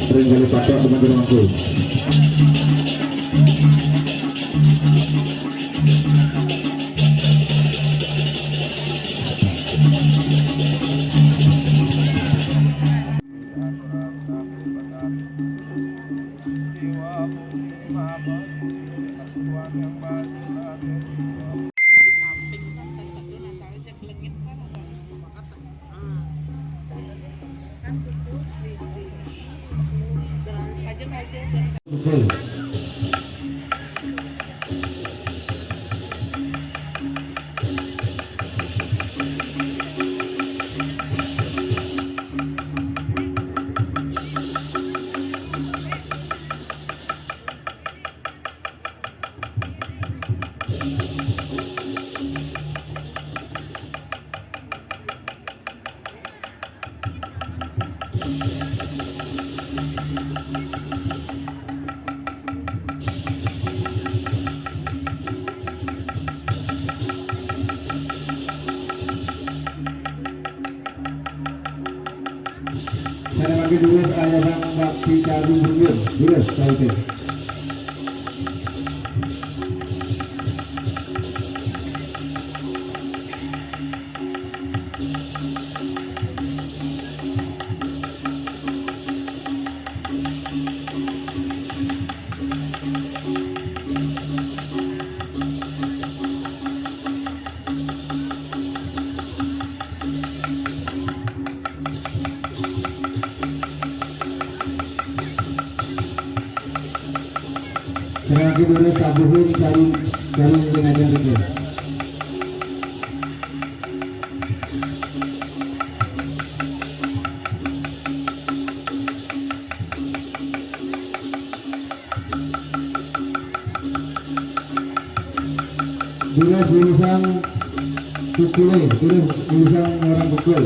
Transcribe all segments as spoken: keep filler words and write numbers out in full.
Sering kali patok teman-temanku. Betul. Saya pakai dulu, saya bang bakti caru dulu, dulu saya itu. Sekali lagi dulu tabuhin cari, cari dengan yang itu. Dulu urusan pukul, dulu urusan orang pukul.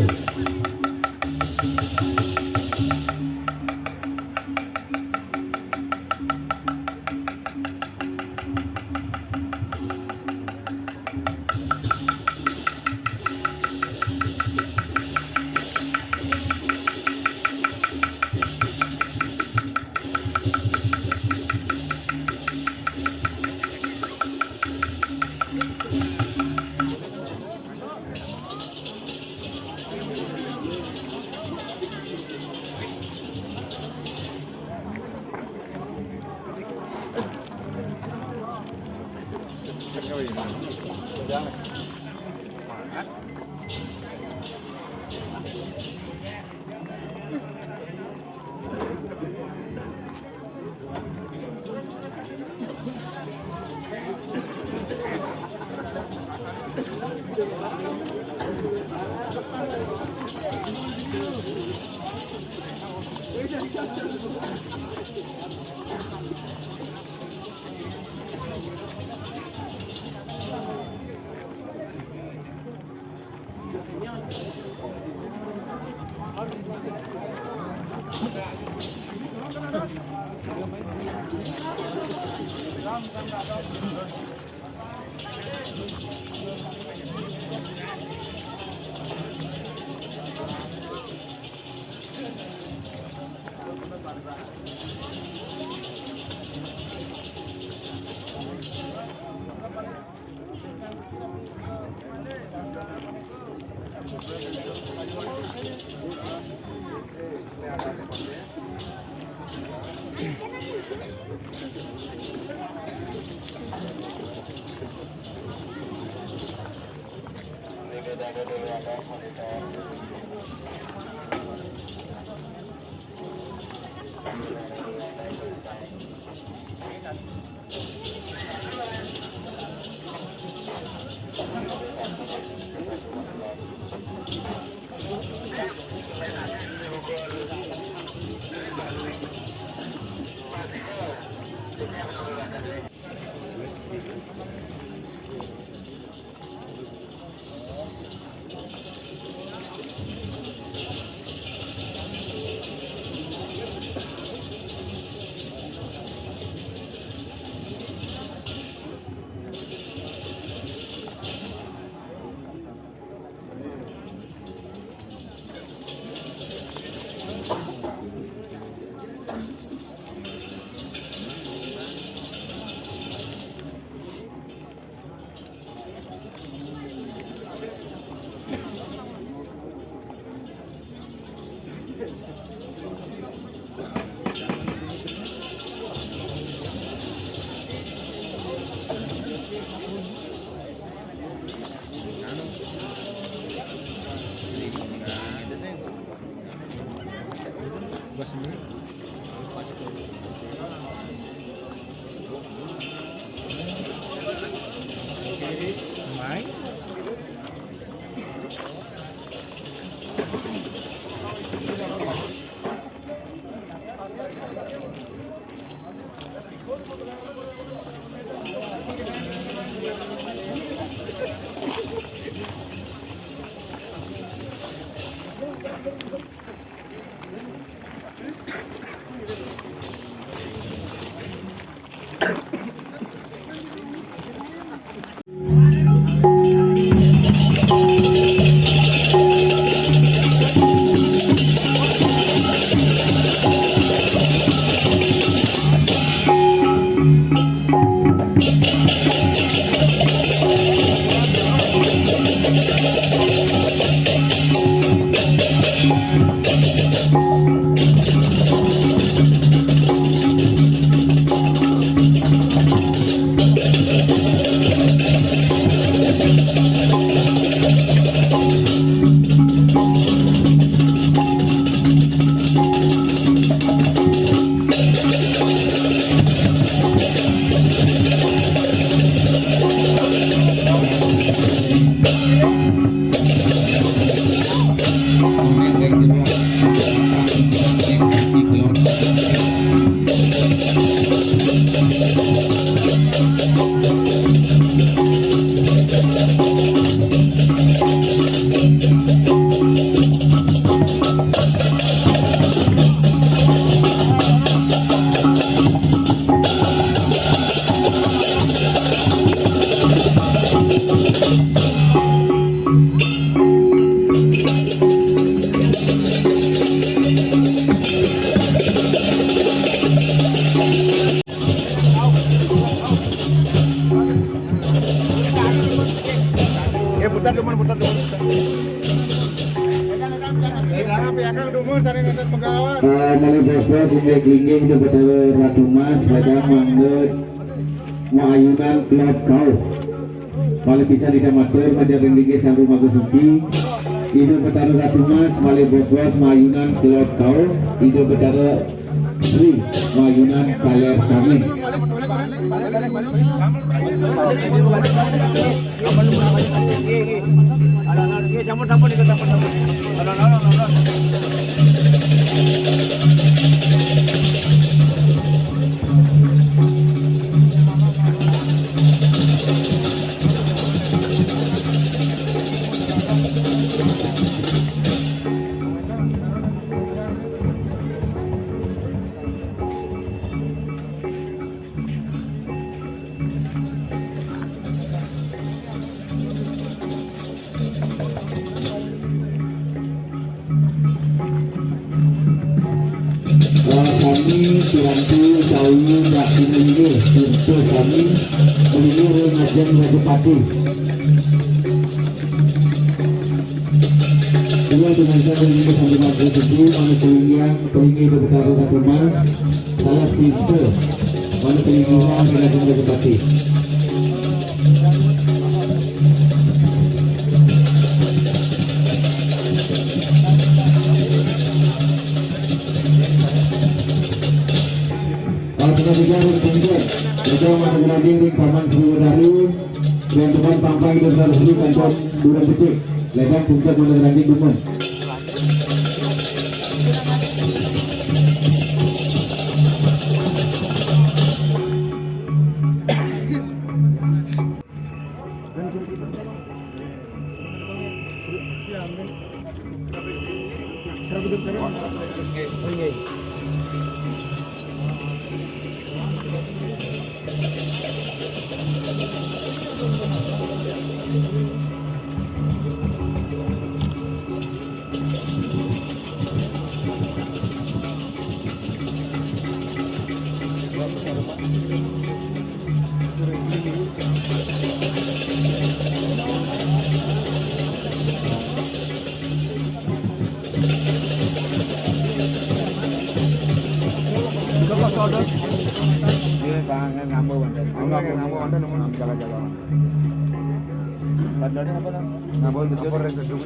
Eh, putar dulu, putar dulu. Eh, jangan, jangan, jangan. Eh, jangan, ya, Kang, dulu, cari nonton Begawan. Eh, malih bos-bos, inggih linggih, Ratu Mas, lajeng mangga maayunan kelod kauh. Malih pisan Ida matur, majeng ring linggih Sang Rumaga Suci. Ida Betara Ratu Mas, malih bos-bos maayunan kelod kauh. Ida Betara Sri maayunan kaler kami. Sami piranti sawi bakti inggih, tirta sami, melinggih ring ajeng Rajapati. Kula tumekan ring Ida Sang Hyang Maha Suci, mangda kalinggihan pringgi Ida Betara Ratu Mas, taler tirta, mangda kalinggihan ring ajeng Rajapati. Asma tiga ring puncak, Raja mangda ngranding ring Taman Sriwedari, ring Taman Pampang Ida Betara Sri kantun durung becik, ledang puncak mangda ngranding dumun. Nggih, kangen ngambul wonten. Kangen ngambul wonten, nuwun. Jaga-jaga. Bandane apa, Nang? Ngambul gedung. Ngambul gedung.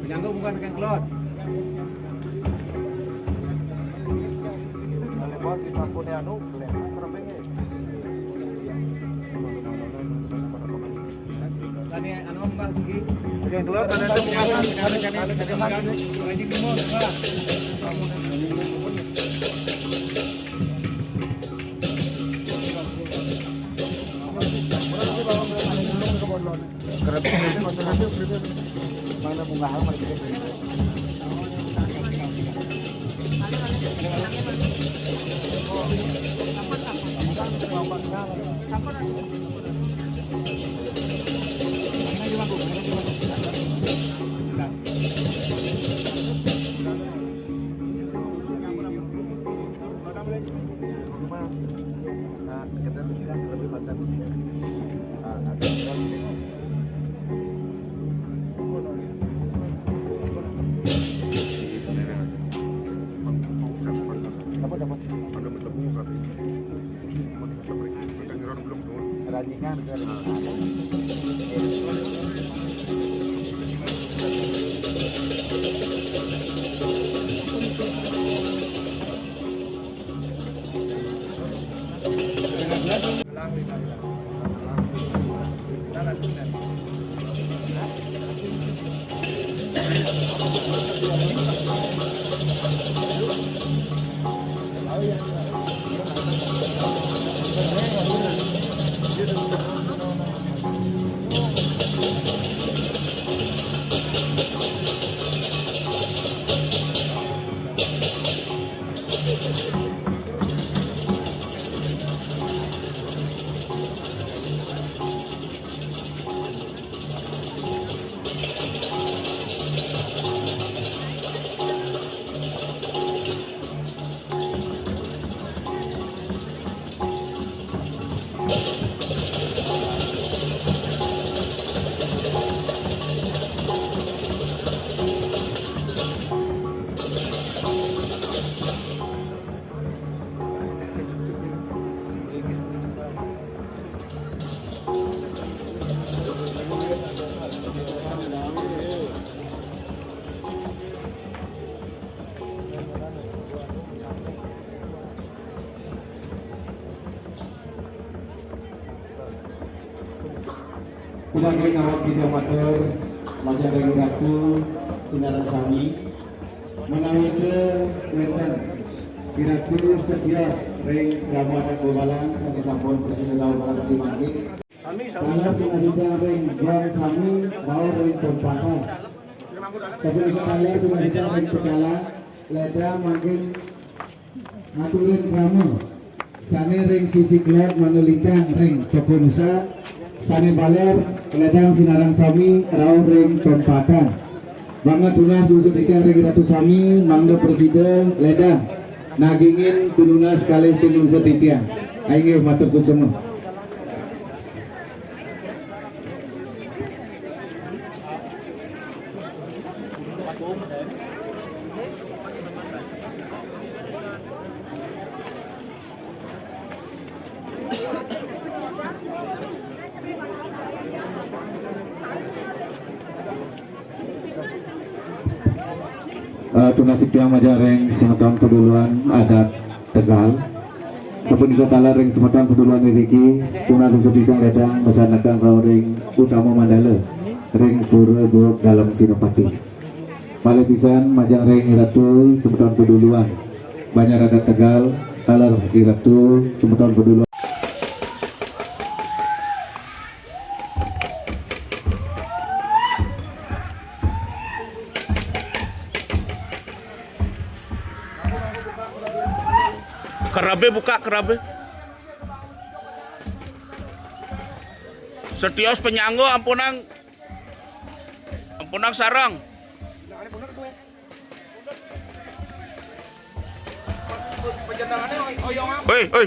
Nyanggo bukan saking kelot. Tani anu bukan segi. Saking kelot, ada yang bukan. Ada yang bukan. Ada yang bukan. Pinanggih awak video amatir, majeng ring Ratu, sinareng sami. Menawi ke wénten Ratu sekios ring drama adat Bobalan sané sampun prasida tau malam di mangkin. Kala pinarida ring gong sami, baur ring pempatan. Tapi kala pinarida ring pekalan, léda mangkin ngaturin drama. Sané ring Fisik Lot manelitan ring Toko Nusa, sané baler ledang sinareng sami rauh ring Tompatan. Mangda tunas dulur titiang ring Ratu sami, mangda prasida ledang nagingin pinunas kalih pinunas titiang. Inggih matur suksma. Eh, tunas titiang majeng ring semeton paduluan adat Tegal. Sapunika taler ring semeton paduluan iriki, tunas dulur titiang ledang masandekan rauh ring utama mandala ring Pura Duweg Dalem Senapati. Malih pisan majeng ring Iratu semeton paduluan Banjar Adat Tegal, taler Iratu semeton paduluan. Kerabe buka, kerabe. Setios penyangga ampunang, ampunang sareng. Hei, hei.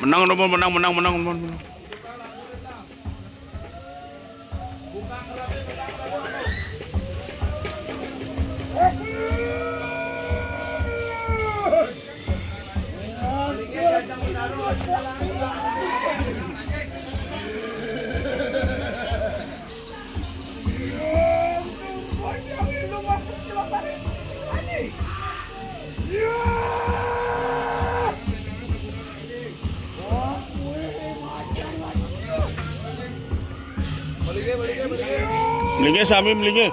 Menang, menang, menang, menang, menang, menang. Melingih sami, melingih.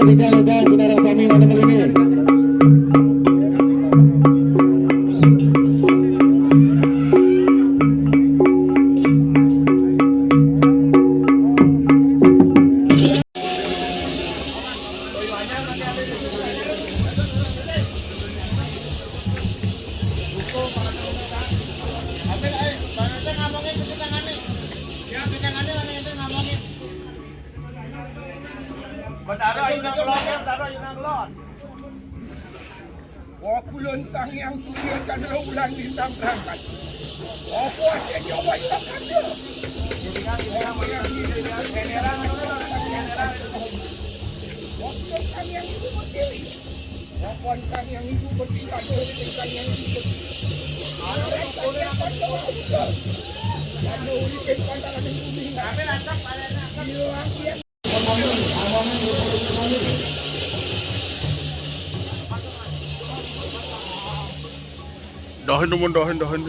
Legal, legal, saudara sami, mana melini? Taruh aja nang kelon, taruh aja nang kelon. Wah, kulon Sang Hyang Surya Chandra Wulan Bintang Terangkat. Apa aja coba tak ada. Wah, kulon Sang Hyang itu berdiri. Wah, kulon Sang Hyang itu berdiri. Wah, kulon Sang Hyang itu berdiri. Ada orang Sang Hyang itu berdiri. Ada orang Sang Hyang itu berdiri. Ada orang Sang Hyang itu berdiri. Iya, iya. Dahin naman, dahin, dahin.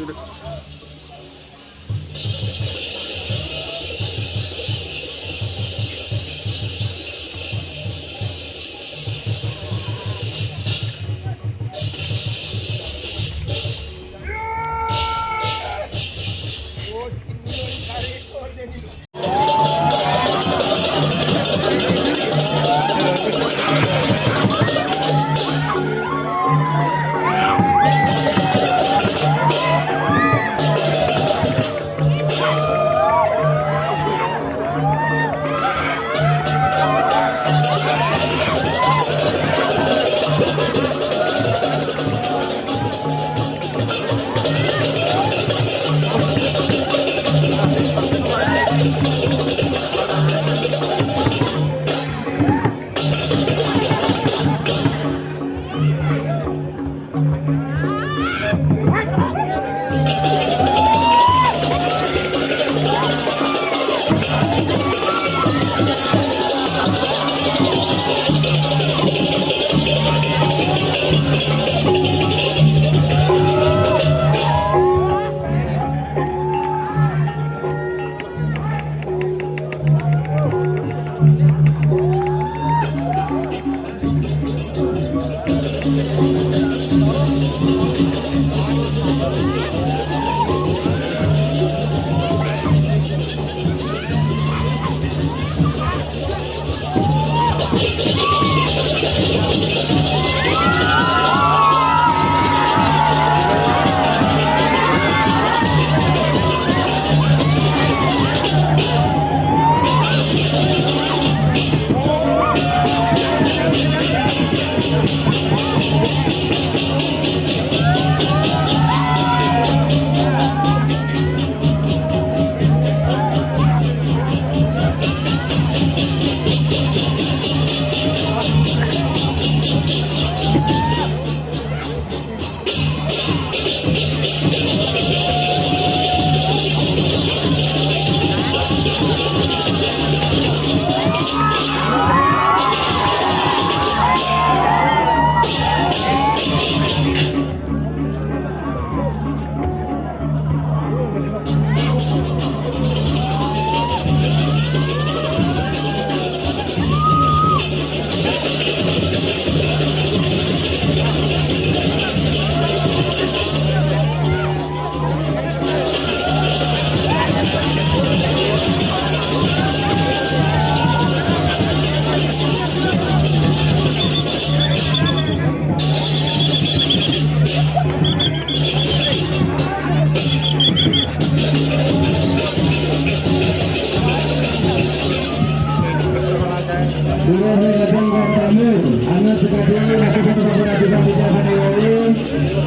Sudah menyelesaikan tamu, anak sekalian, aku sudah berhati-hati.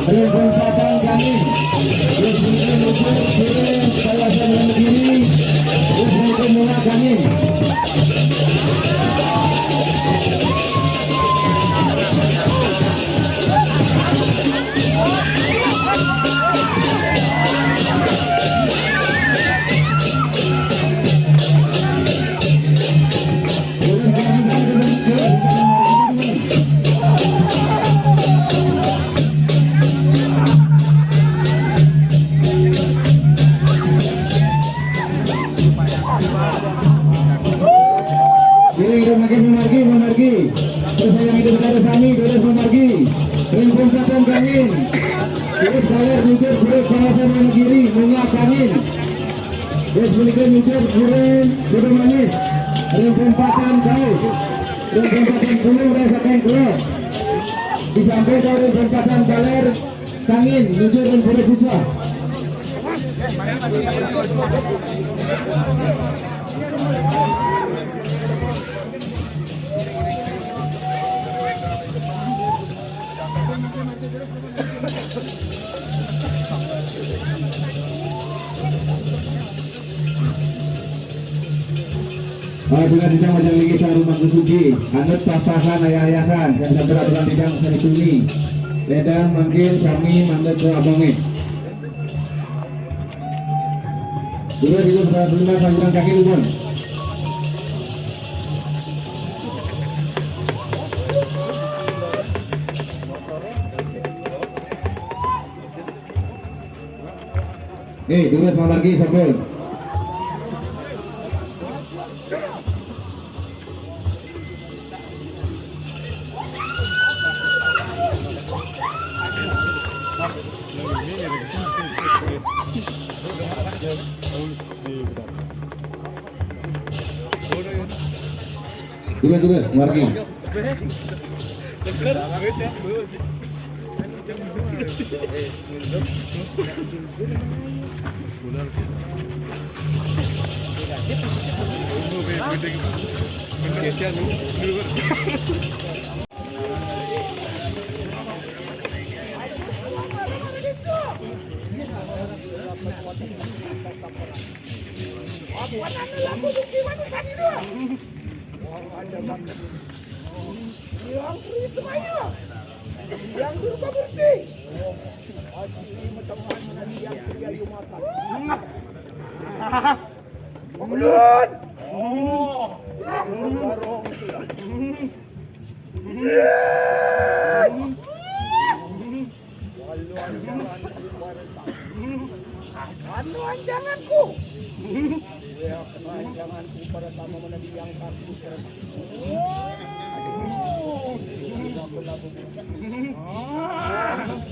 Ringkung Patang kami. Terus mungkin lumpur kiri, salah satu kiri. Terus mungkin murah kami. Kiri, kiri, makin memargi, memargi. Saya hidup dari sami, dari pemargi. Ring pempatan kangin. Kulit kaler, nujur, kulit bahasa, mana kiri, bunga kangin. Terus belikan nujur, kulit, kudu manis. Ring pempatan kau. Ring pempatan pulung, rasa kengkro. Disampaikan ring pempatan kaler, kangin, nujur, ring kulit bisa. Ah, dengan tidak macam lagi sarung mangkusugi, anut papahan ayah-ayahan, dan sampai aturan tidak usah dituni. Ledang mangkin sami mandek ke abangnya. Dulu, dulu, sebelah sebelah, sambilan kaki dulu. Nih, dulu sama lagi, sabun. Tugas, tugas, margi. Yang Purba Murti. Asli metemuan yang sedia you masak. Bangun! Barong. Waluan jangan ku pada sama. Waluan jangan ku pada sama mana di yang kartu.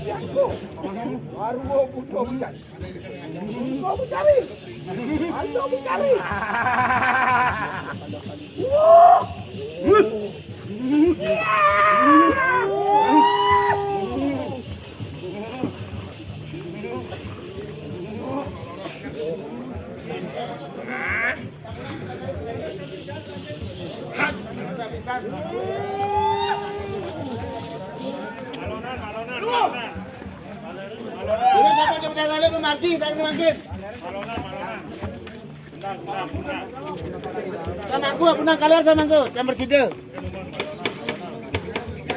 Yang ku. Baru butuh hujan. Ayo mencari. Ayo mencari. Wah. Ini siapa di Padang Lalu, Pemargi, tak mungkin. Samangku, punang kaler samangku, jam bersida.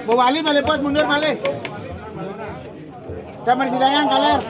Bawa wali malih pos mundur malih. Jam bersida yang kaler.